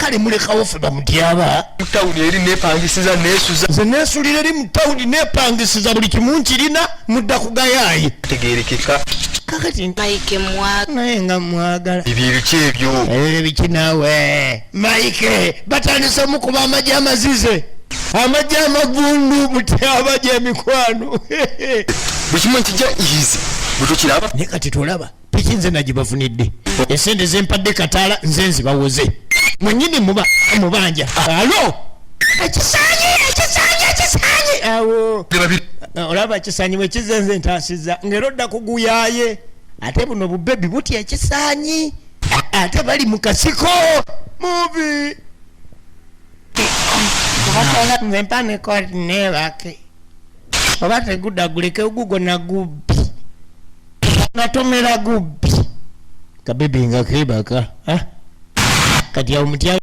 Kale mulekawo ffe bamutyaba. Mu tawuni eri nepangisiza, nesuza. Nze nesulira eri mu tawuni, nepangisiza, buli kimu nkirina, mudda kugayaaye. Tegerekeka. Kakati Mike mwa naye nga mwagala. Ebyo ebiki ebyo? Ebyo biki naawe, Mike? Batandise omukuba amagi amazize, amagi amavundu, mutyaba gyemikwano. Buli kimu nkijja easy bwe tokiraba. Naye kati tolaba piki nze nagibafunidde, esente zempadde kataala nze nzibawoze mwenyini, muba mubanja. Alo, ekisanyi, ekisanyi, ekisanyi awo. Babiri. Olaba ekisanyi bwe kize, nze ntaasiza ng'era odda kuguyaye, ate buno bubebi butya ekisanyi, ate bali mu kasiko mubi. Nze mpa ne koti neebake, oba tegudda guleke ogugo nagubbi natomera gubbi kabebi nga kebaka. Ah? Kati awo mutya.